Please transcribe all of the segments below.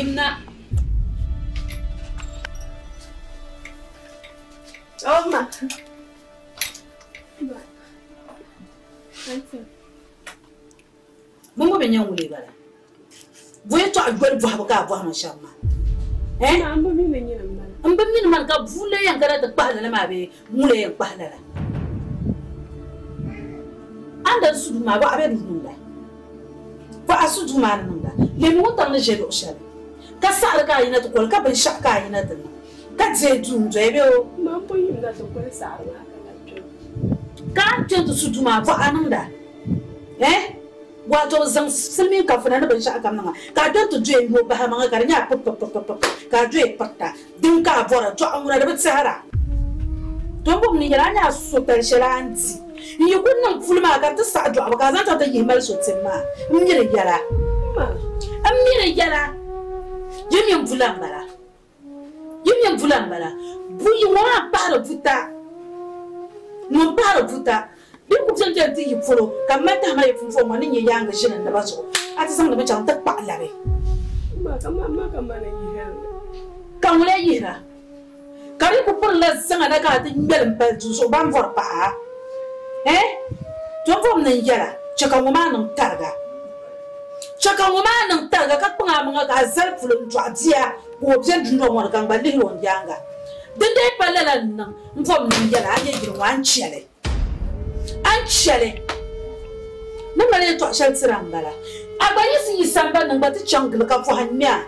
Yimna. Oh, ma. Bɛ ŋɔ bɛ nyɛ ŋuli bala. Bɔ yɛltɔɣa yoli bɔhibu ka a bɔhima shɛm maa. Eh? Ma, n bi mi ni nyini m-bala. N bi mi ni mani ka bua la yɛn kana ti kpahi lala maa bee ŋula yɛn kpahi lala. A ni daa su duu maa bɔ a be duu niŋda? Bɔ a su duu maa ni niŋda? Lemi wuntaŋ ni ʒe luɣ shɛli ka saɣiri ka a yina ti koli ka binshɛɣu ka a yina ti niŋ ka deei duu n-doya bee o? Ma, m pun yimda ti koli saɣiri maa ka lahi kpe. Ka a ni kpe nti su duu maa bɔ a niŋda? Eh? Wato bɛ zaŋ silimiin kafuna ni binshɛɣu kam niŋa ka a kpe nti doya n-yo bahi maŋa ka di nyɛ a pipipipipip ka a doya pirita din ka a bɔra dɔɣu ŋuna di bi tɛhira. To m bom ni yɛli a nyɛ a so tali shɛli a ni di n yi ku niŋ puli maa ka di ti saɣi dɔɣibu ka a zaŋ chaŋ ti yihi mali so tim maa m mi di yɛla. M mi di yɛla. Yi mi m bula m-bala. Yi mi m bula m-bala. Bu yi ŋɔ maa m-pahiri buta. Ŋun pahiri buta. Bɛ ku beni beni ti yi polo, ka m mali tahima yi pumpɔŋ ŋɔ ni nyɛ yaaŋa ʒini n naba zuɣu, a ti zaŋdi mi chaŋ ti kpaɣi labi. Ka ŋuna yihira, ka di ku pirila zaŋa na ka a ti ŋmɛli m-pali duu zuɣu ban bɔri paɣa a. Eh? To m bom ni n yɛla, chɛ ka ŋɔ maa niŋ tariga. Chɛ ka ŋɔ maa niŋ tariga ka kpaŋ a maŋa ka a zali puli n-dɔɣi bia ka o beni dundɔŋ ŋɔ ni ka n gba lihiri o n yaaŋa. Din dee pa lala n-niŋ, m bom ni n yɛla a nyɛ yili ŋɔ a ni chɛ li. A ni chɛ li. Ni mali yɛtɔɣ shɛli tira m-bala. A gba yiɣisi yi sambani ni n-gba ti chaŋ gili ka pɔhim ŋme a.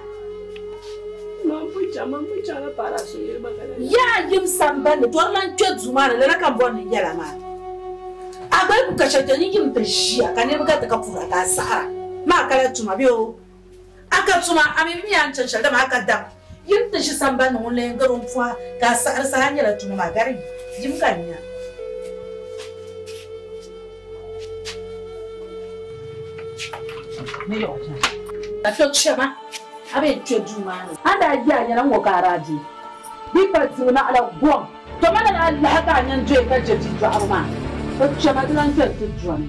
Yaa yim sambani ni dɔri lan kpe duu maa ni, lala ka m bɔri ni n yɛl a maa. A gba yi ku ka shɛli kpe, n yim ti ʒiya ka niriba gariti ka puhira ka a saɣira. Maa ka la tuma bee o? A ka tuma, a mi bi mi a ni chani shɛli, dama a ka daŋ. Yim ti ʒi sambani ni ŋun la yɛn gari o m-puhi a ka a saɣiri saha nyɛla tuma maa gari yim ka n nya. Ni yɔɣu chana. Ka to chɛma, a bee n-kpe duu maa ni. A ni daa yi a nyɛla ŋ-ŋɔ ka a daa di bɛ pa diri naɣila gom. To ma lala alaha ka a nya n-doya ka je bia dɔɣibu maa. To chɛma ti lan kpe nti dɔni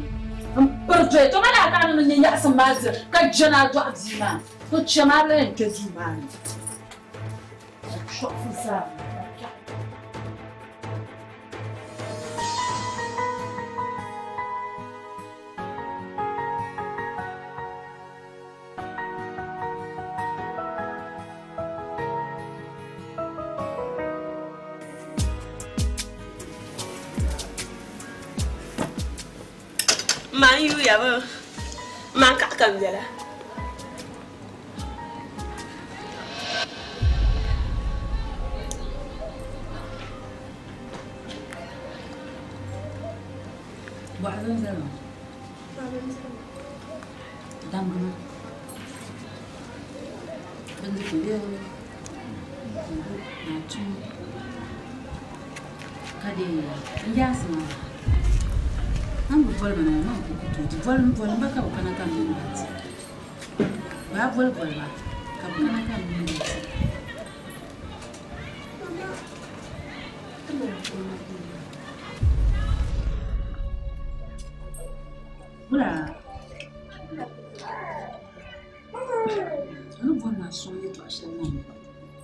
m-piri doya. To ma lala ka a ni mi nya yaɣisim maa diri ka je ni a dɔɣi bia maa. To chɛma a bi lan yɛn kpe duu maa ni. Ka chɔɣisi zaa. Man yuya bɛ man kaɣa ka n biɛla.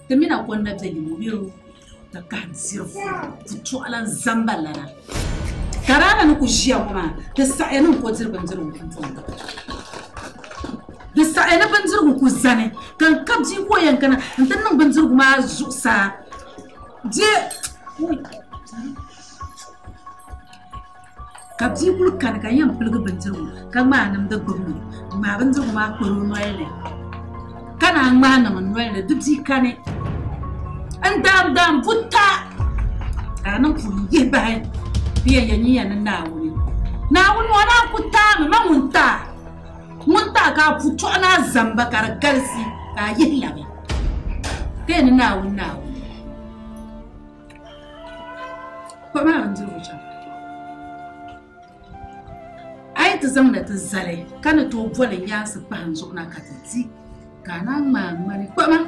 Ti mi na kɔnda bɛ yiŋ o bɛ o ti kahi diri putɔɣu lan zamba lana. Ka daa na ni ku ʒiya ŋɔ maa, di saɣiya ni n ko diri bindirigu pumpɔŋ. Di saɣiya ni bindirigu ku zani, ka n ka bia ka o yɛn kana n ti niŋ bindirigu maa zuɣusaa. Bia, ka bia kuli kani ka n yɛn piligi bindirigu ka ŋmaai nimdi gbubi ni, n ŋmaai bindirigu maa kpari o noli ni. Ka naan ŋmaai niŋ n noli ni, di bia kani. N daam daam buta ka a niŋ puuni yihi bahi bɛ yɛn yɛn nyiya ni Naawuni. Naawuni ŋɔ naan ku taami ma ŋun taa. Ŋun taa ka a putɔɣu ni a zamba ka di galisi ka a yihi labi. Ka yɛn ni Naawuni Naawuni. Kpaɣi maa bindirigu chaŋ. A yi ti zaŋ na ti zali ka ni tooi boli nyaansi pahi n zuɣu na ka ti di ka a naan ŋmaai ŋmani. Kpaɣi maa.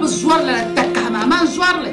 Bi zɔri lala takahi maa, man zɔri li.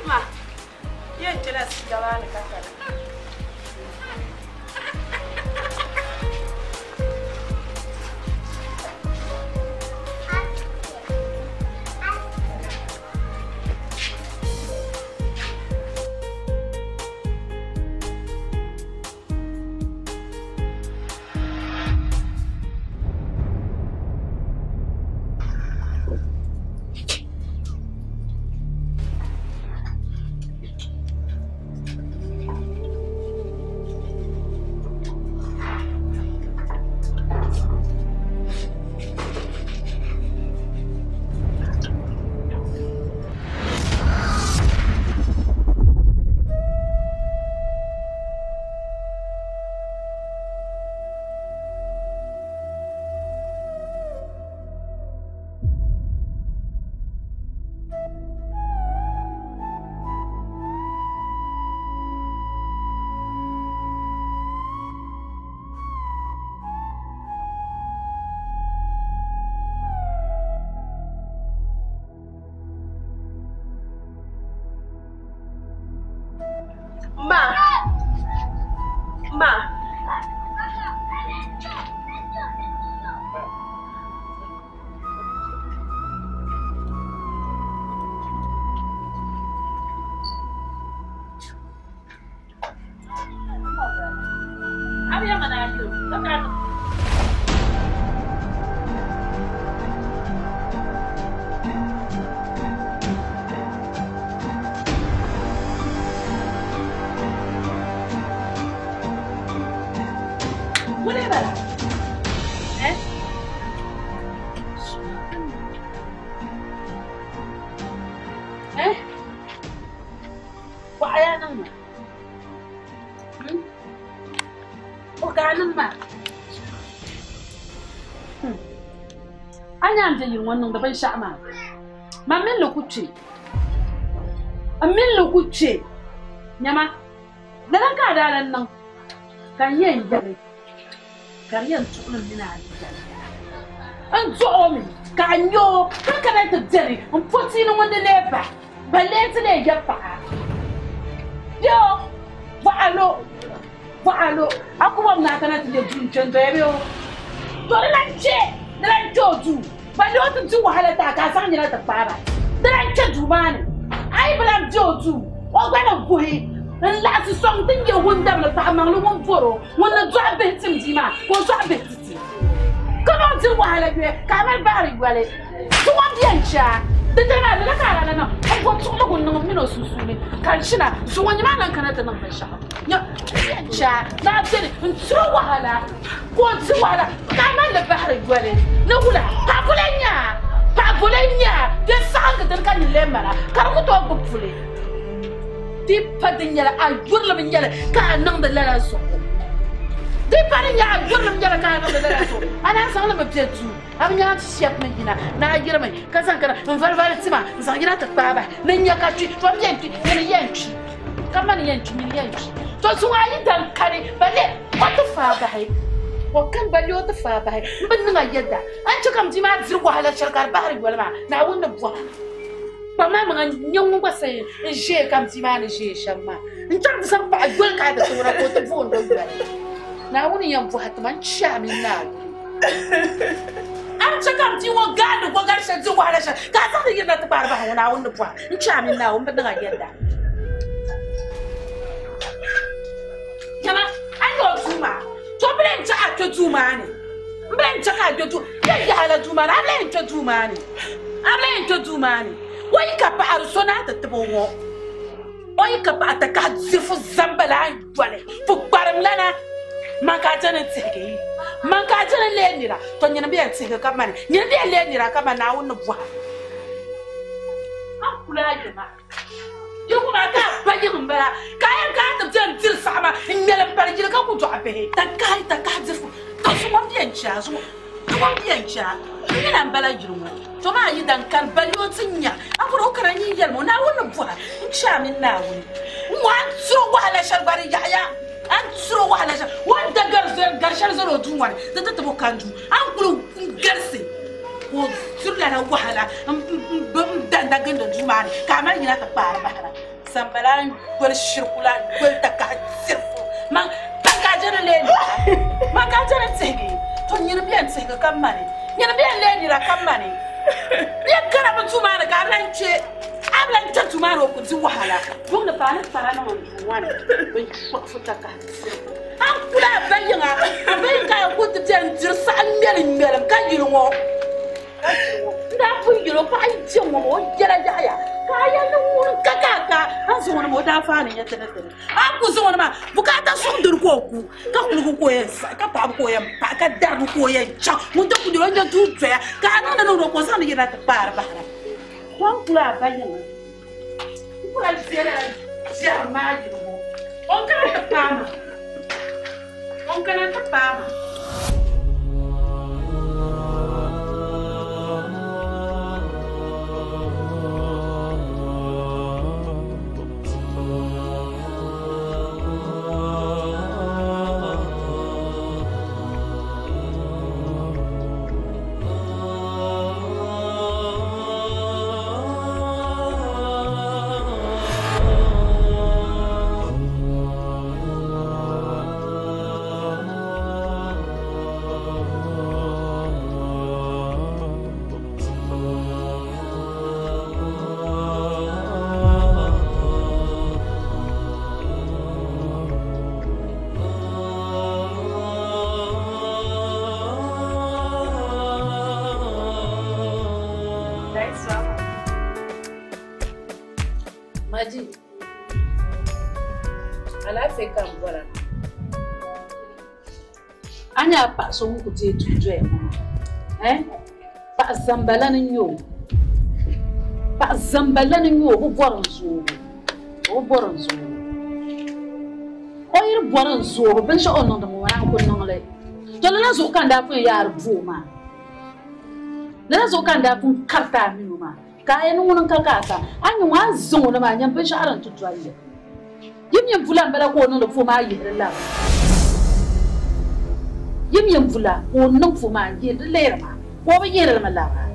Ma, yɛn chela siga maa ni ka kana. Ma. Ma. Niŋdi binshaɣu maa ma min li ku kpe n min li ku kpe nyama lala ka a daa lan niŋ ka n yɛn yɛli ka di yɛn tuɣili mini a yɛli n duɣi o mi ka a nya o ka kana ti beni n po tiini ŋun di lee ba ba lee ti lee yɛ paɣa bɛ o bɔɣalo bɔɣalo a ku bɔbi ni a kana ti nyɛ duu n kpe n doya bɛ o to di lan kpe di lan kpe o duu balle o ti di wahala ta ka a zaŋ nyina ti kpaaba di lan kpe duu maa ni a yi bi lan be o duu o gba ni guhi n laɣasi sɔŋ ti nyɛ wundabili paɣa maŋli ŋun bɔri o ŋun ni dɔɣi bihi tim bia maa ka o dɔɣi bihi ti ti ka niŋ diri wahala yɔli ka a mali baɣari yɔli ti ŋun bɛn chɛ a dindali maa lala ka a lala niŋ n bo tuɣiligu n niŋ m mini o sunsuuni ka n ʒina zuŋɔ nyɛ maa lan kana ti niŋ binshɛɣu bɛn chɛ a ni a beni n tiri wahala ka o di wahala ka a mali li bahiri yɔli ni wula paɣa boli n nya paɣa boli n nya din saɣingi dini ka nyin lee mala ka di ku tooi gbubi puli di pa din nyɛla a yurilim n nyɛli ka a niŋdi lala zuɣu di pa din nyɛ a yurilim nyɛli ka a niŋdi lala zuɣu a naan zaŋ li mi be duu a bi nyaŋ ti shɛbi mi yina ni a yirimi ka zaŋ kana n valivali tima n zaŋ yina ti kpaai bahi ni n nya ka kpi to n yɛn kpi nyini yɛn kpi ka mani yɛn kpi nyini yɛn kpi to zuŋɔ a yi dan kani balle o ti faai bahi o kani balle o ti faai bahi n bi niŋ a yɛda a ni chɛ ka m bia maa diri wahala shɛli ka di bahiri yoli maa Naawuni ni bɔha. Kpaŋ maa maŋa n-nyɛ ŋun gba sayi n-ʒee ka m bia maa ni ʒee shɛm maa. N chaŋ ti zaŋ paɣa yoli ka a ti toora ka o ti booni o yoli. Naawuni yɛn bɔhi ti ma n-chɛ a mini Naawuni. A ni chɛ ka m bia ŋɔ gaandi gɔgari shɛli di wahala shɛli ka a zaŋdi yirina ti kpaari bahi ŋɔ, Naawuni ni bɔhi n-chɛ a mini Naawuni bi niŋ a yɛda. Nyama, a ni o duu maa, to bɛ lee n-chɛ ka a kpe duu maa ni. M bi lee n-chɛ ka a kpe duu, yɛn yaha la duu maa ni, a bi lee n-kpe duu maa ni, a bi lee n-kpe duu maa ni. O yi ka paɣiri so ni a ti tib o ŋɔ, o yi ka paɣa takahi dirifu zambala a yoli pukparimlana, man ka a je ni n-tihigi, man ka a je ni n-leei nira, tɔ nyini m-bi yɛn tihigi ka mani, nyini m-bi yɛn leei nira ka mani Naawuni ni bɔha. A kul a yiŋa, yiŋ maa ka a ba yiŋ m-bala, ka a yɛn kana ti beni diri saɣima n-ŋmɛlim pali yili ka ku dɔɣi bihi. Takahi, takahi dirifu, tɔ zuŋɔ m-bi yɛn chɛ a, zuŋɔ. Ti ŋɔ bi yɛn chɛ a, n mi na m-bala yili ŋɔ. To maa yi dan kani bali o ti nya a kɔre o kana nyin yɛlim o, Naawuni ni bɔha n-chɛ a mini Naawuni. N-ŋɔ a ni tiri o wahala shɛli gba di yaɣiya. A ni tiri o wahala shɛli, o ni da gari shɛli zali o duu ŋɔ ni di ti tib o kanduu. A ni kuli galisi ka o diri lala wahala n-danda gindi duu maa ni ka a mali yina ti kpaari bahira. Zambala n-goli shirikula n-goli takahi tirifu man ka a je ni leei nira man ka a je ni tihigi to nyini bɛn tihigi ka mani nyini bɛn leei nira ka mani bɛ kana bi duu maa ni ka a lan kpe a bi lan kpe duu maa ni o ku di wahala buŋ ni paai ni kpara niŋ n duu ŋɔ ni bin chɔɣifu takahi tirifu a ni kuli a ba yiŋa a ba yiŋ ka a ku ti bɛn diri saɣim ŋmɛlim ŋmɛlim ka yili ŋɔ. N daa pun yɛl o paɣa yi kpe ŋ-ŋɔ maa o yɛla yaɣiya ka a yɛli ni ŋuni ka ka a ka a ni zaŋ o ni maa o daa faani nya ti ni dini a ni ku zaŋ o ni maa bukaata suŋ dini ka o ku ka kuligu ka o yɛn saɣi ka paɣaba ka o yɛn paɣi ka darigu ka o yɛn chaŋ ŋun ti ku yɛl o nya duu doya ka a niŋdi niŋdi o ka o zaŋdi yirina ti kpaari bahira. Kom kuli a ba yiŋa n kula viɛla biɛri maa yili ŋɔ o ni kana ti paai ma. O kana ti paai ma. Maji, alaafee ka n bɔra. A nya paɣa so ŋun ku deei duu doya ŋɔ maa, eh? Paɣa zambalana n-nyɛ o. Paɣa zambalana n-nyɛ o, o bi bɔri n zoobu. O bi bɔri n zoobu. O yi di bɔri n zoobu, binshɛɣu o ni niŋdi ŋɔ maa, naan ku niŋ li. To lala zuɣu ka n daa pun yaari bo o maa. Lala zuɣu ka n daa pun kariti a mini o maa. Ka a yɛli ŋuni n-ka ka a ka a ni ŋɔ a ni zaŋ o ni maa nyam binshɛɣu din ti doli li. Yi mi m-bula m-bala ka o niŋdi puhi maa yihiri labira. Yi mi m-bula ka o niŋ puhi maa n-yihiri di lihiri maa ka o bi yihiri li mi labira.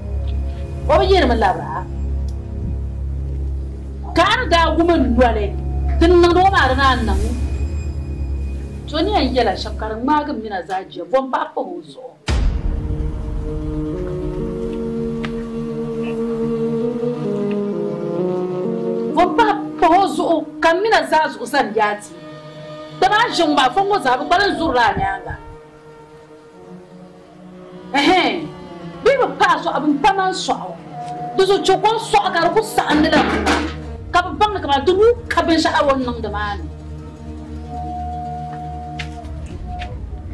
O bi yihiri mi labira. Ka a ni daa wum n noli ti ni niŋdi o maa di naan niŋ. To ni yɛn yɛla shɛm ka di ŋmaagi m mina zaa jia bom pahi pahi o zuɣu. Bom pahi pahi o zuɣu ka m mina zaa zuɣu zani yaa ti. Dama a ʒiŋ maa fɔŋ ŋɔ zaa bi kpalim zurila a nyaaŋa. Ɛhɛn, bɛ yi bi paai sɔɣu, bɛ ni pa man sɔɣu. Di zuɣu chɛ ka o sɔɣi ka di ku saɣindi la puma, ka bɛ baŋ ni kaman di nuu ka binshɛɣu o ni niŋdi maa ni.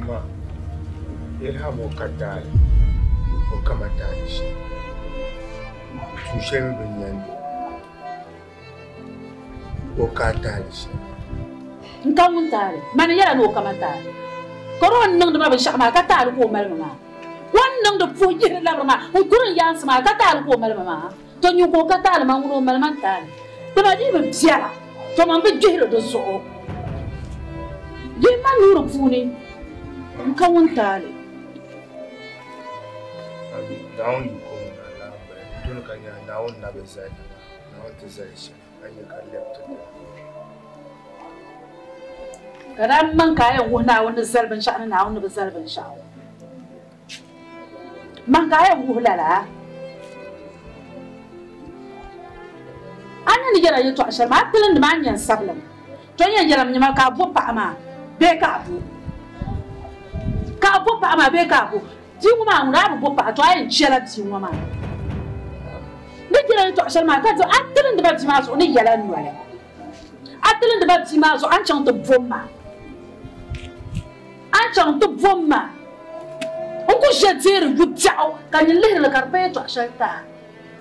Ma, Ilham o ka taali, o kama taali shɛli. Tuun shɛli mi bi nya ni o ka taali shɛli. N ka ŋun taali, mani yɛla ni o kama taali. Ka di o ni niŋdi ma binshɛɣu maa ka taali ka o mali ma maa. O ni niŋdi puhi yihiri labiri maa n-kuri n yaansi maa ka taali ka o mali ma maa. To nyin ka o ka taali maa ŋuni o mali ma taali. Dama di yi bi biɛra, to man bi gbihiri di zuɣu. Yihi ma nuu di puuni, n ka ŋun taali. Naawuni yiko ŋuna n-lahi bala, di tooni ka nya Naawuni nabi zali ni maa. Naawuni ti zali shɛli, a ni nya ka di lɛbi ti dini. Ka daa niŋ ka a yɛn wuhi Naawuni ni zali binshɛɣu ni Naawuni ni bi zali binshɛɣu. Man ka a yɛn wuhi lala? A ni ni yɛra yɛtɔɣ shɛli maa, a tilindi maa n-yɛn sabilim. To n yɛn yɛlimi nyama ka a bo paɣa maa bee ka a bo? Ka a bo paɣa maa bee ka a bo? Bia ŋɔ maa ŋuna a bi bo paɣa, to a yɛn chɛla bia ŋɔ maa. Ni yɛra yɛtɔɣ shɛli maa ka a tilindi ba bia maa zuɣu ni yɛla noli. A tilindi ba bia maa zuɣu a ni chaŋ ti bom ma. A ni chaŋ ti bom ma. N ku ʒe deeri yu biɛɣu ka nyin lihiri li ka di pa yɛtɔɣ shɛli ti a.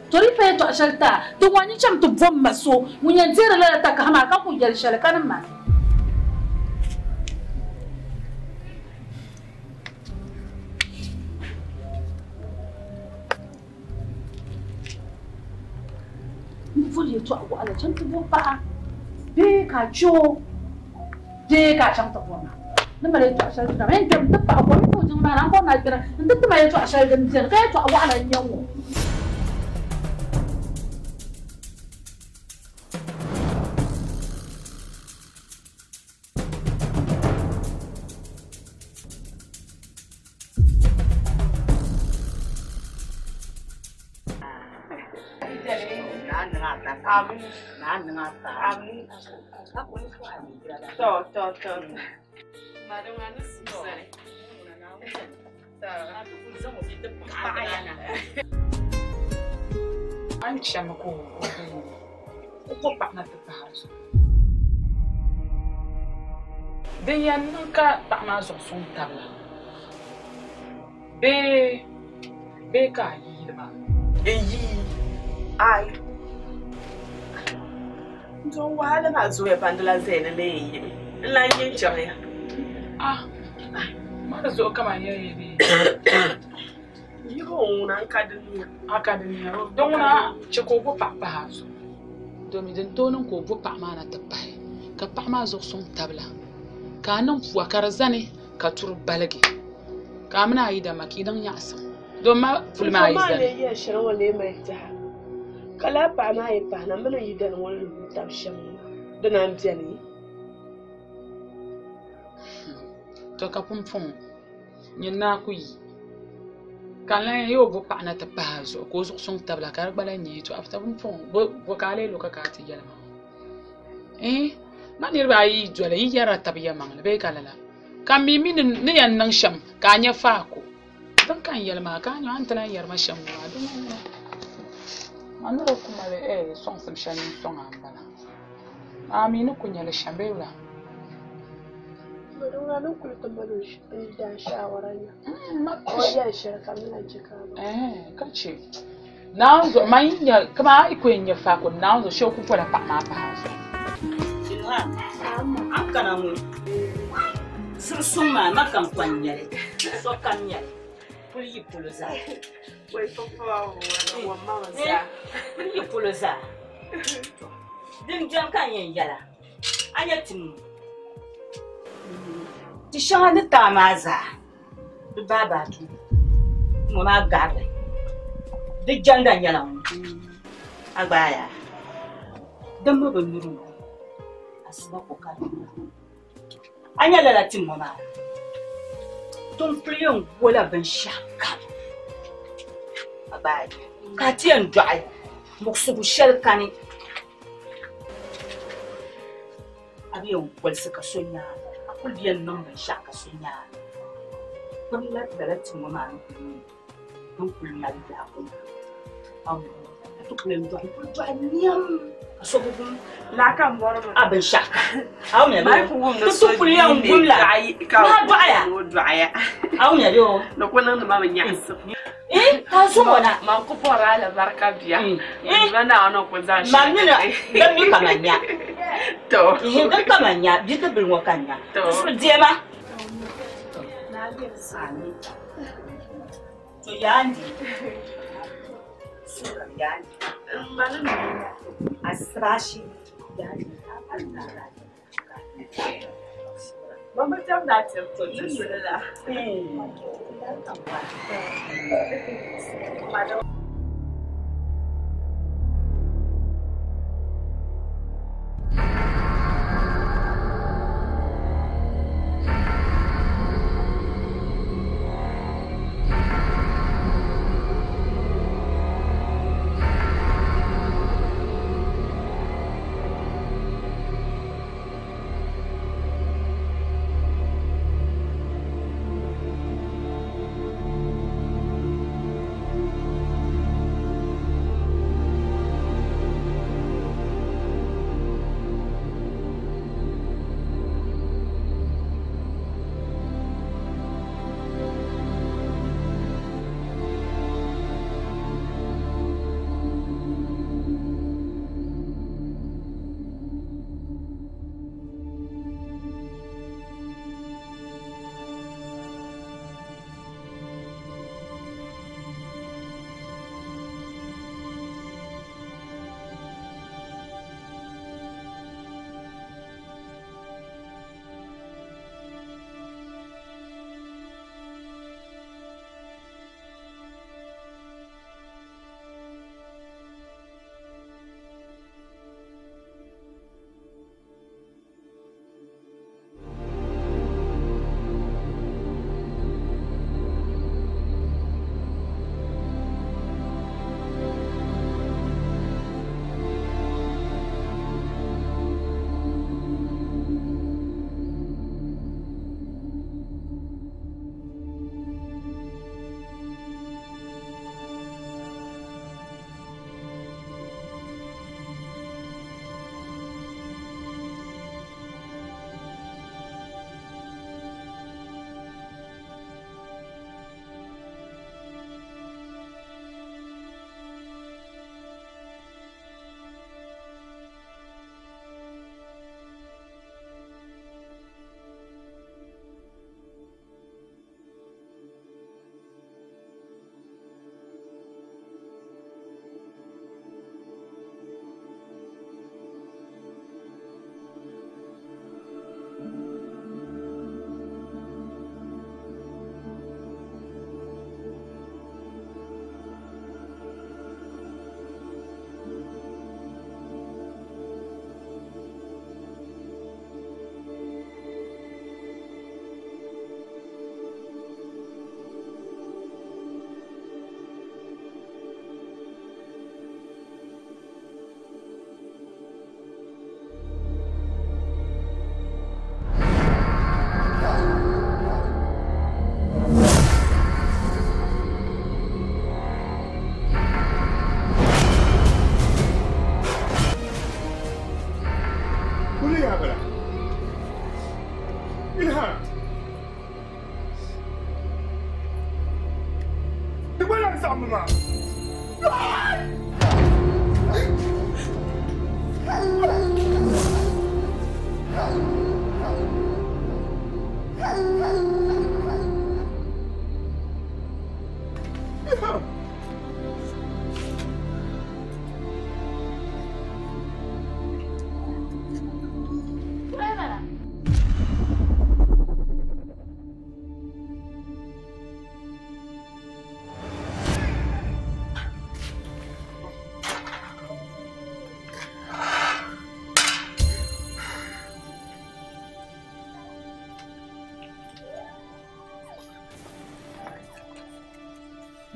To di pa yɛtɔɣ shɛli ti a, ti ŋɔ nyin chaŋ ti bom ma so ŋun yɛn deeri lala takahi maa ka ku yɛli shɛli ka ni mani. N boli yɛtɔɣ waɣila chaŋ ti bo paɣa bee ka a chɛ o bee ka a chaŋ ti bo ma. Ni mali yɛtɔɣ shɛli ti na yɛn kpɛmi ti paɣi kom puhi jiŋ maa ni a ni bɔri ni a kpɛra nti ti ma yɛtɔɣ shɛli din beni ka yɛtɔɣ waɣila n-nyɛ ŋɔ. A ni chami ka o ko paɣa na ti pahi a zuɣu. Din yɛn niŋ ka paɣa maa zuɣu suŋ tabila bee bee ka a yiili maa? N yii, Ai. N wahala maa zooya pam di lan zaya ni lee yɛn yimi. N lan yɛn chaŋya. Ah, ma di zuɣu kaman yɛli ya bee? Yibu n ŋuna n ka di niya. A ka di niya. Di ŋuna chɛ ka o bo paɣa pahi a zuɣu. Domi din tooi niŋ ka o bo paɣa maa na ti pahi, ka paɣa maa zuɣu suŋ tabila, ka a niŋ pua ka di zani ka turi baligi, ka a mini a yidana maa ka yi niŋ nyaɣisim. Domi ma puli maa yi N maa zani. lee yɛli shɛli ŋɔ lee mali tɛha, ka lala paɣa maa yi pahi na, m mini n yidana ŋɔ ni lu tab shɛm ŋɔ maa, dina m-beni. To ka pumpɔŋɔ nyin naa ku yi, ka n lan yɛn yi o bo paɣa na ti pahi a zuɣu ka o zuɣu suŋ tabila ka di gba lan nyɛ yɛtɔɣa. To pumpɔŋɔ bɔ ka a lee lo ka ka a ti yɛli ma ŋɔ? Iin, ma niriba ayi yi doli yi yɛrila tab yɛlimaŋli bee ka lala? Ka m mi mi ni yɛn niŋ shɛm ka a nya faako. Din ka n yɛli maa ka a nya a ni ti lan yɛri ma shɛm ŋɔ maa, di ŋmanila a ni di ku mali sɔŋsim shɛli ni n-sɔŋ a m-bala. A mi ni ku nya li shɛm bee wula? Ka chɛ Naawuni zuɣu man yi nya kaman a yi ku yɛn nya faako Naawuni zuɣu shɛba ku bola paɣa maa pahi a zuɣu. Ilham, a ni kana ŋɔ zuɣu suŋ maa ma ka n kɔŋ nyɛli sokam nyɛli puli yi polo zaa. Puli yi polo zaa. Din beni ka n yɛn yɛla, a nya ti mi ti shɛŋa ni taai maa zaa di baabaa tu ŋɔ maa garili di jɛnda nyɛla ŋɔ a gbaaya din mi bi nyuri ŋɔ asiba ko ka di nyura a nya lala tim ŋɔ maa tin kuli yɛn gola binshɛɣu kam a gbaaya ka a ti yɛn dɔɣi muɣisigu shɛli kani a bi yɛn golisi ka so nya a kuli bi yɛn niŋ binshɛɣu ka so nya kpirila lala tim ŋɔ maa ni kuli nyɛ din kuli mali biɛhigu maa a ti kuli yɛn dɔɣi kuli dɔɣi niɛm ka so bi wum a binshɛɣu kam a wumya bee ti ti kuli yɛn wumla naa dɔɣiya a wumya bee o Ni ku niŋdi ma mi nyaɣisim. Eh, ka zo ŋɔ na. Man ku bɔri alibarika bia. Ma Naawuni ku zaŋ Ma mi na, din mi ka man nya. To. Din ka man nya, bidibbil ŋɔ ka nya. To. N diɛma. To yaandi. Sukam yaandi. Asibaashi yaandi. Mama jam na tim to ni nuli la. Di gba lan saɣimmi maa.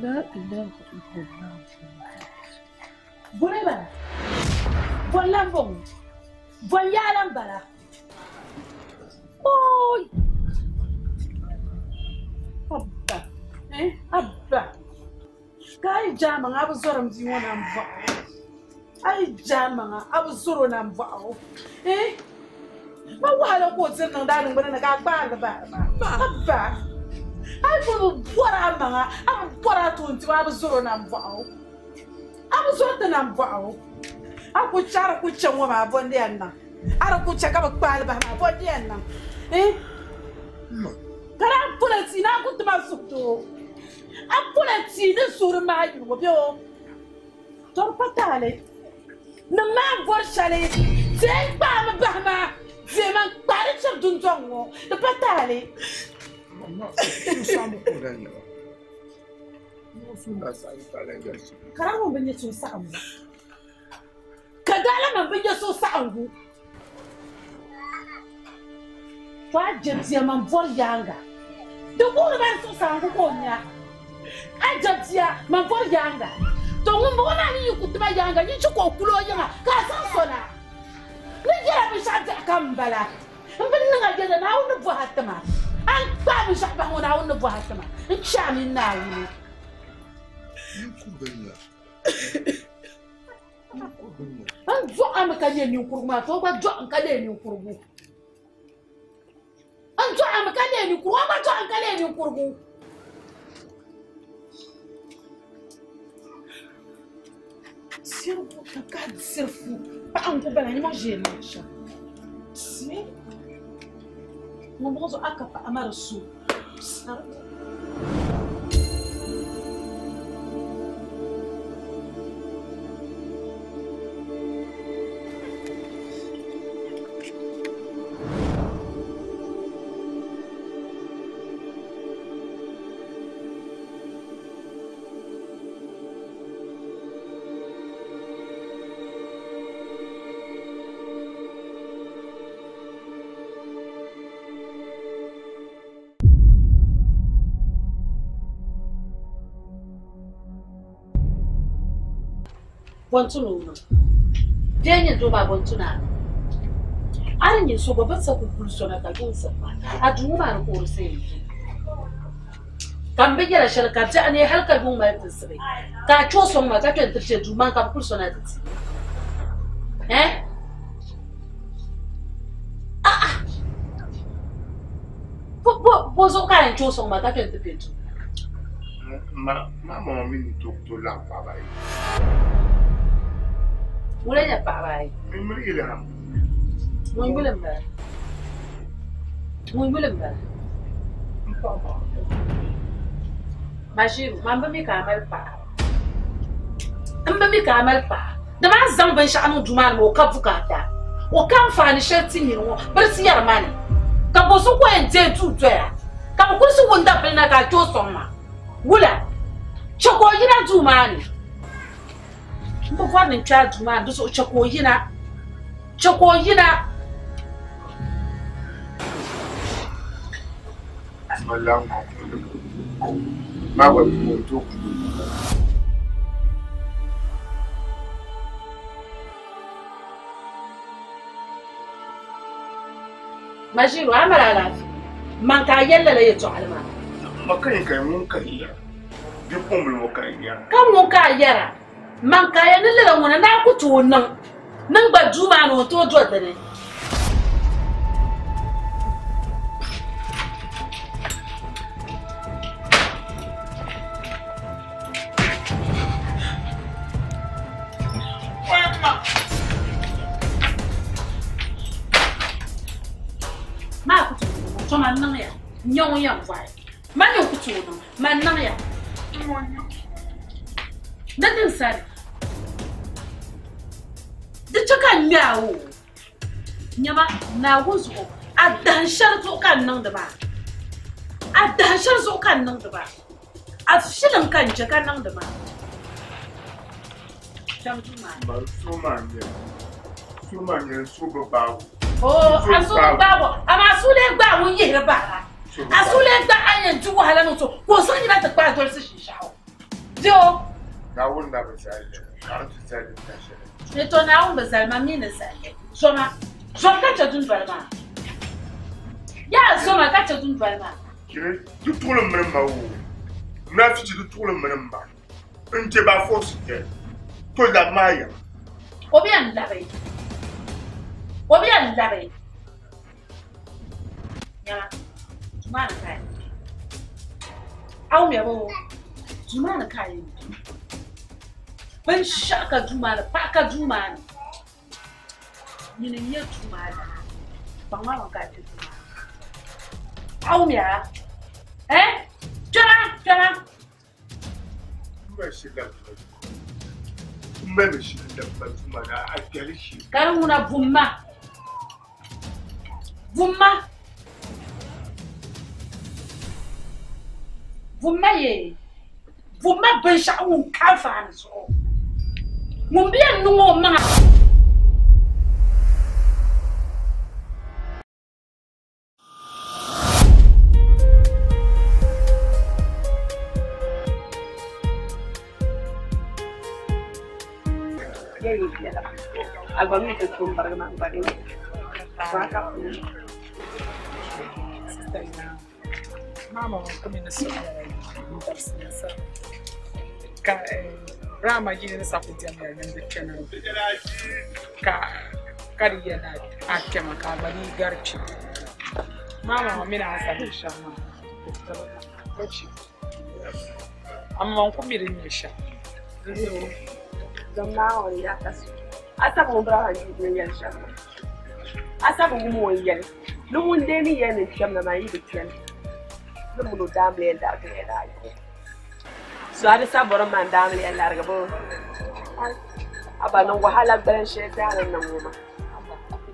La ilaha illallah. Bole bala. Bon lambong. Bon yalam bala. Oy. Abba. Eh? Abba. Kai jama nga bu zorom di wona mvo. Ai jama nga abu zoro na mvo. Eh? Ma wala ko tin nang da nang bana ka gba ba. Abba. Ai bu bora manga, abu bora tunti abu zoro na mvo. Abu zoro na mvo. Aku chara ku chenwa ma bonde anna. Ara ku chaka ba kwal ba ma bonde anna. Eh? Kara pula ti na ku tuma sukto. Apula ti ni suru ma yu bio. Tor patale. Na ma bor chale. Te ba ma ba ma. Ze man kwari chab dun zongo. De patale. Mama, samu ko dan yawa. Mo suna sa talen gashi. Kara mo binye so sa'an. Kadala man binye so sa'an gu. Fa jebziya man bor yanga. De bor man so sa'an gu ko nya. A jebziya man bor yanga. To ngun bo na ni kutuma yanga ni chuko kulo yanga ka san sona. Ni jira bi sha da kambala. Mbin nga jeda na wonu bo hatama. An ba bi sha ba wona wonu bo hatama. Ncha mi na wuni. An zo am ka nye ni kuruma to ba jo an ka le ni kurugu. An zo am ka le ni kuruma ba jo an ka le ni kurugu. Sirfu ka ka sirfu pa an ko bala ni ma je na sha. Si mo bozo aka pa amarasu. Bontuno. Denye do ba bontuna. Arin so ba batsa ku kulsona ka gunsa. Adu ma ko sai. Kambe yara sharka ta ne halka gun ma tsire. Ka cho son ma ka tun tsire du man ka kulsona ta. Eh? Ah ah. Bo bo bo zo ka cho son ma ka tun tsire. Ma ma mi to to la pa ba. Wala nya pa bai. Mi ilham. Mun gulen ba. Mun gulen ba. Mashiru, man ba mi ka amal pa. An ba mi ka amal pa. Da ma zan ban sha'anu juma'ar mo ka bukata. O kan fani shelti mi no, bar si yar mani. Ka bo su ko en je tu toya. Ka bo kursu wanda bilna ka to son ma. Wula. Choko yina juma'ani. Mbo kwanin cha juma du so chako yina. Chako yina. Mallang. Ma wa mo to ku. Majiru amara lafi. Man ka yalla la yato alma. Makan kai mun kai ya. Duk mun mo kai ya. Kan mun ka yara. Man ka ya nilla wona na ku to nan. Nan ba juma no to do da ne. Nyɛ ŋun yɛn bɔhi. Man yɛn ku tooi niŋ, man niŋya. Di din sani. Di chɛ ka n ŋme a o. Nyama, Naawuni zuɣu, a dahin shɛli zuɣu ka n niŋdi maa. A dahin shɛli zuɣu ka n niŋdi maa. A filim ka n chɛ ka niŋdi maa. Kpɛm duu maa ni. Man suhu maa n-nyɛ li. Suhu maa n-nyɛ li, n suhu bi gbaag o. Oo, a suhu bi gbaag o, amaa a suhu lee gbaag ŋun yihiri bahira. A suhu lee gbaag a ni yɛn di wahala niŋ so, ka o zaŋ yina ti kpaai dolisi shinshɛɣu. Di o. Naawuni na bi zali li, ka a ni ti zali li ta shɛli. Ni to Naawuni bi zali ma mi ni zali li. Zoma, zom ka chɛ dundoli maa. Yaa zoma ka chɛ dundoli maa. Chini, di tuɣili mini ma oo, munafichi di tuɣili mini ma. N je ba force jɛ, to labi maa yiŋa. O bi yɛn labi. O bi yɛn labi. Nyama, duu maa ni ka a yɛn be. A wumya boo? Duu maa ni ka a yɛn be. Binshɛɣu ka duu maa ni, paɣa ka duu maa ni. Nyini n-nyɛ duu maa lana. Kpaŋ maa ka a kpe duu maa ni. A wumya? Eh? Kpɛma, kpɛma. Ka di ŋuna bumma. Bumma. Bumma yee. Bumma binshɛɣu ŋun ka anfaani zuɣu. Ŋun bi yɛn niŋ o maŋa. Ka Rama yili ni saku diɛmda ni di kpɛma ka ka di yɛli a kpɛma ka a gba dii gari kpɛ maama ŋɔ mini a sabi shɛm maa amaa n ku mi di nyɛ shɛm. Asabi wum o ni yɛli ni ŋun dee ni yɛli ni n kpɛm na maa yi bi kpɛmi ni mini o daamiliya larigi ya daa yi. So a di sa bɔri ma n daamiliya larigi bɔ a ba niŋ wahala gbalin shɛli zaa ni niŋ ŋɔ maa.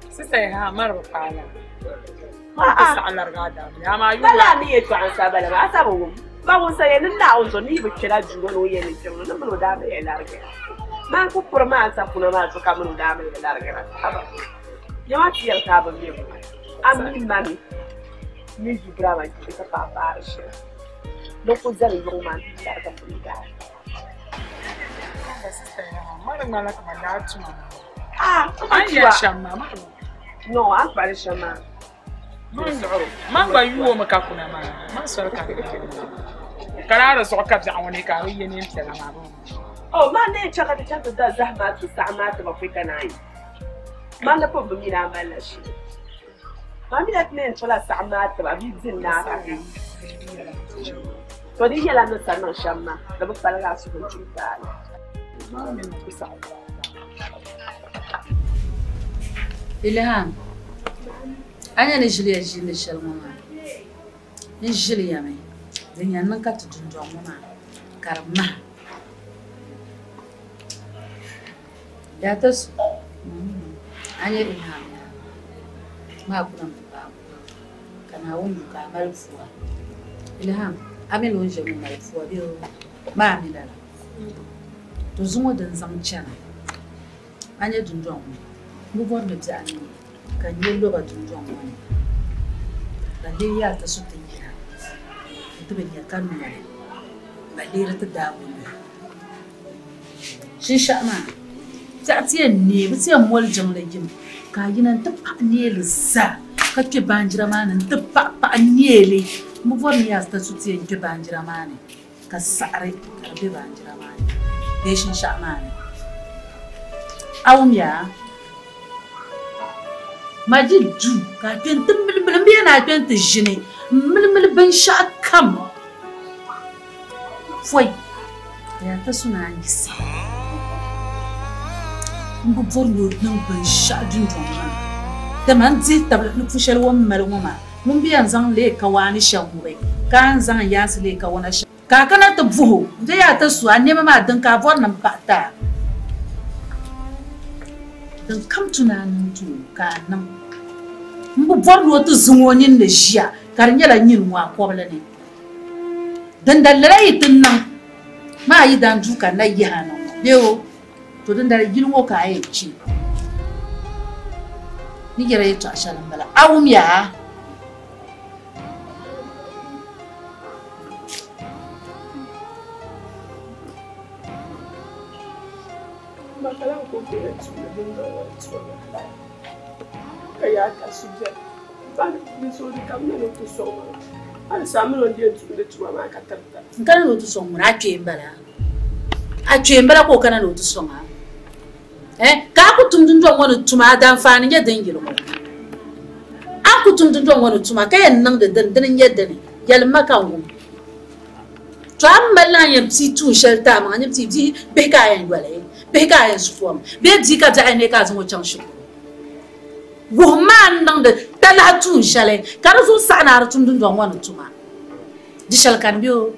Sista yi ha mari bi paai la. Ma ti saɣi larigi a daamiliya amaa yuwa. Lala mi yɛltɔɣa n sa bala maa a sa bi wum. Ba ŋun sa yɛli ni Naawuni zuɣu ni yi bi kpɛla duu ŋɔ ni o yɛli ni kpɛm ni mini o daamiliya larigi ya. Maan ku puri maa n sa kuna maa zuɣu ka mini o daamiliya larigira. Haba. Yɛma ti yɛli ka a bi mi ŋɔ. A mi ma mi ni yu Brahma jiri ka paɣa paari shɛli. Ni ku zali yuŋ maa nti larigi mini daa. Ah, No, a kpali shɛm maa. Man gba yuo mi ka kuna maa man soli ka ka daa di zuɣu ka biɛɣu ŋɔ ni ka a bi ye neen piɛla maa bɛ Oh, man ne chɛ ka ti chaŋ ti da zahim maa ti saɣim maa ti ba pɔi ka naan yi. Man na pun bi mi ni a malila shili. Man mi na ti neen tola saɣim maa ti ba bɛ di n-naai ka ti yi. To di nyɛla ni sa niŋ shɛm maa, di bi paligi a suhu n-tum taali. Ilham, a nya ni ʒiliya ʒiindi shɛli ŋɔ maa? N ʒiliya mi, din yɛn niŋ ka ti dundɔŋ ŋɔ maa ka di maha. Yaa ti su, a nya Ilham yaa maa kuna m-bi paai ka Naawuni yu ka a mali pua. Ilham, a mi ni o ni ʒe ŋɔ mali pua bee o maa mi lala? To zuŋɔ din zaŋ chana, a nya dundɔŋ ŋɔ, m bi bɔri ni biɛɣu ni ka n nya loba dundɔŋ ŋɔ ni, ka lee yaa ti su ti yina nti bi nya ka noli, ka lee di ti daag o nuhi. Shinshɛɣu maa, biɛɣu ti yɛn neei, bɛ ti yɛn moli jiŋli yim, ka a yina nti paɣi neei li zaa, ka kpe baanjira maa ni nti paɣi paɣi neei li. M bi bɔri ni yaa ti su ti yɛn kpe baanjira maa ni ka saɣiri ka di be baanjira maa ni bee shinshɛɣu maa ni. A wumya? Majid duu ka a kpe nti milimili, m bi yɛn ni a kpe nti ʒini m-milimili binshɛɣu kam pɔi ka yaa ta su naan yiɣisi. M bi bɔri ni o niŋ binshɛɣu dundɔŋ maa ni, dama n dihi tabili ni pu shɛli o ni mali ŋɔ maa, Ŋun bi yɛn zaŋ leei kawaani shɛm ŋubi, ka a ni zaŋ n yaansi leei kawana shɛm. Ka a kana ti buhi o, n-ti yaa ti su a nɛma maa din ka a bɔri ni m pahi ti a. Din kam tu ni a niŋ ti o, ka a niŋ. M bi bɔri ni o ti zaŋ o nini ni ʒiya ka di nyɛla nyini ŋɔ a kɔbili ni. Dindali lala yi ti niŋ maa yi dan duu ka n na yihi a na ŋɔ bee o, to dindali yili ŋɔ ka a yɛn kpi. Ni yɛra yɛtɔɣ shɛli m-bala. A wumya? Ka yaa ta su biɛni N kana ni o ti sɔŋ ŋuni a kpee m-bala a kpee m-bala ka o kana ni o ti sɔŋ a eh ka a ku tum dundɔŋ ŋɔ ni tuma a daanfaani nyɛ din yili ŋɔ a ku tum dundɔŋ ŋɔ ni tuma ka yɛn niŋdi dini dini n-nyɛ dini yɛlim ma ka n wum to a ni mali ni a yɛn pii tuun shɛli ti a maŋa nyini pii bihi bihi ka a yɛn yɔli bihi ka a yɛn su kom bee bia ka biɛɣu yɛn neei ka a zaŋ o chaŋ shikuru Wuhim ma a ni niŋdi talahi tuun shɛli ka di zuɣu saɣi ni a di tum dundɔŋ ŋɔ ni tuma. Di shɛli kani bɛ o?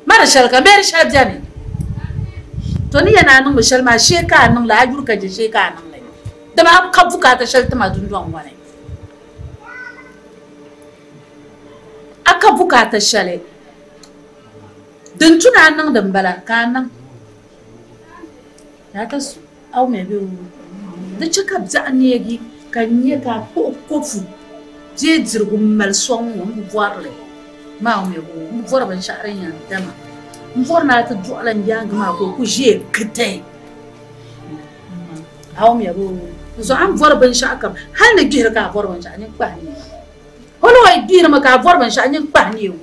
Ma di shɛli kani bee di shɛli beni? To ni yɛn a niŋmi shɛli maa shee ka a niŋ li, a yuri ka je shee ka a niŋ li. Dama a ka bukaata shɛli ti ma dundɔŋ ŋɔ ni. A ka bukaata shɛli. Din tu ni a niŋdi m-bala ka a niŋ. Yaa ka su aw mɛ bɛ o di chɛ ka biɛɣu neegi ka n nya ka a kpuɣi kopu bee dirigu m-mali sɔŋ ŋɔ m bi bɔri li maa aw mɛ bɛ o m bi bɔri binshɛɣu din yɛn dama m bɔri ni a ti dɔɣila n yaaŋa maa ka o ku ʒiɛ kitɛ aw mɛ bɛ o n zuɣu a ni bɔri binshɛɣu kam hali ni gbihiri ka a bɔri binshɛɣu nyin kpahi neei hali o yi gbihirimi ka a bɔri binshɛɣu nyin kpahi neei o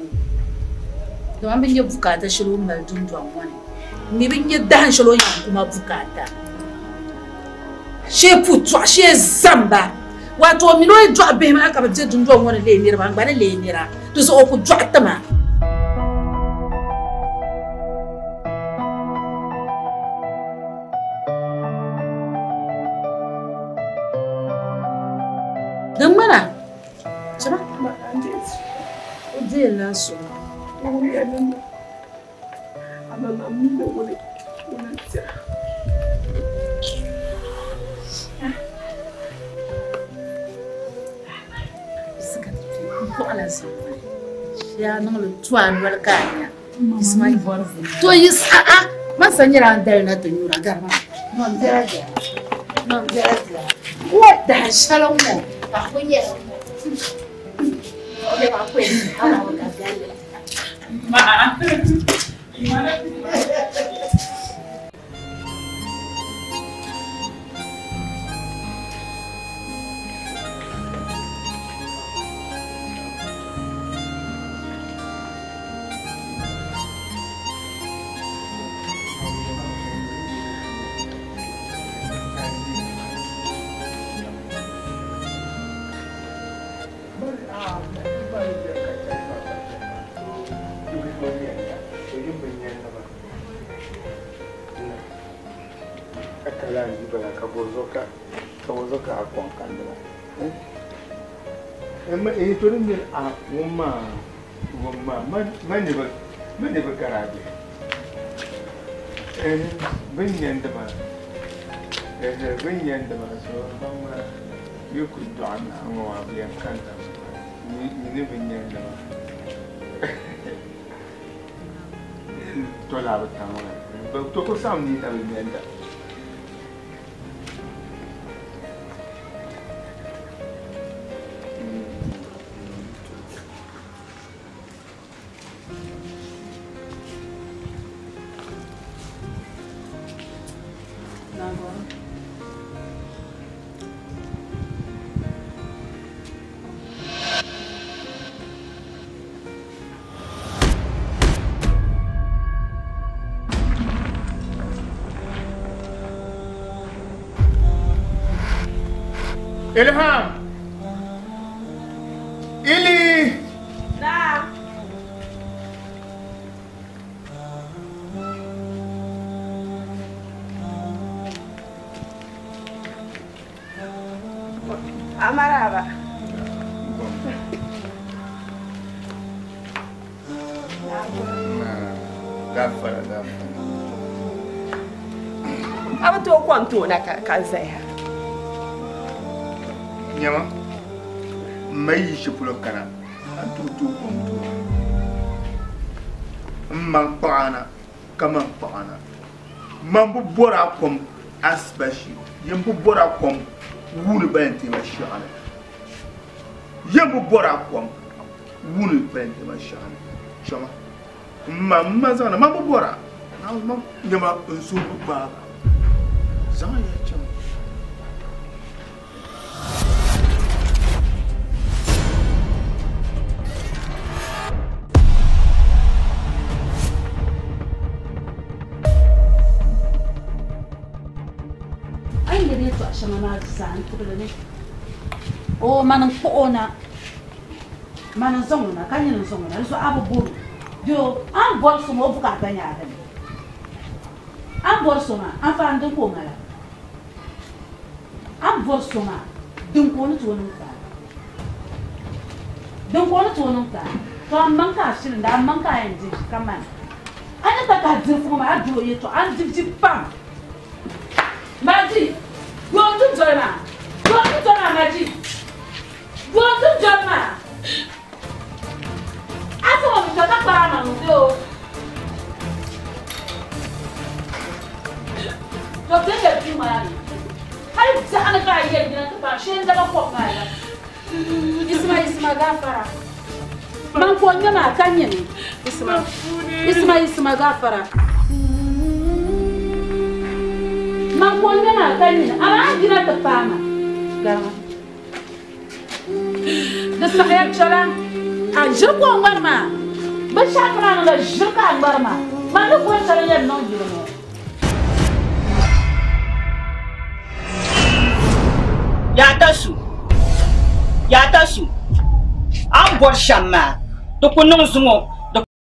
Dama m bi nya bukaata shɛli o ni mali dundɔŋ ŋɔ ni. M mi bi nya dahin shɛli o ni yɛn ku ma bukaata. Shee pu tɔɣu, shee zamba. Wato o mini o yi dɔɣi bihi maa ka bɛ be dundɔŋ ŋɔ ni leei niriba, n gba ni leei nira. Di zuɣu o ku dɔɣi ti ma. Di ŋmana. Chama. O deei la suhu. Yaa niŋli tu a noli ka a nya. To yi saha man sa nyɛla n dali na ti nyura gari maa. Nɔn biɛla biɛla. Nɔn biɛla biɛla. Wa dahin shɛli ŋɔ ka ku nyɛla ŋɔ. Ilham! Ili! Na! Amaraba. Gafara gafara. A bi tooi kom toona ka zaya. Nyama n ma yi shɛli polo kana a tooi tooi kom toona. N ma kpaɣana ka man kpaɣana. Man bi bɔra kom asibashi yin bi bɔra kom wuuni balintema shɛɣani. Yin bi bɔra kom wuuni balintema shɛɣani. Chama n ma zaŋna man bi bɔra nyama n suhu bi gbaagi zaŋ ya chama. O man kpuɣi na man n zaŋ o na ka nyini n zaŋ o na di zuɣu a bi bori do an bɔri so maa o bukaata nyɛ a dini an bɔri so maa anfaani din ka o mala an bɔri so maa din ka o ni tooi niŋ taai din ka o ni tooi niŋ taai to a maŋ ka a shilinda a maŋ ka a yɛn di ka mani a ni ta ka a diri fuŋ maa a diri o yɛltɔɣa a ni di di pam Maji doo n doli maa doo n doli maa Maji doo n doli maa a zaŋ o mi ka kpara a maŋ o to bɛ duu maa ni hali biɛɣuni ka a yɛli yina ti paai shee n daba kom maa la Isma Isma gafara man ko nyɛ maa ka nyini Isma Isma Isma gafara man ko nyɛ maa ka nyini amaa a jina ti paai ma garima di saɣaya piɛla a ʒiri ka o ŋmari maa binshaɣu kam a niŋda ʒiri ka a ŋmari maa man ni boli shɛli yɛn niŋ yili ŋɔ. Yaa ta su, a ni bɔri shɛm maa, di ku niŋ zuŋɔ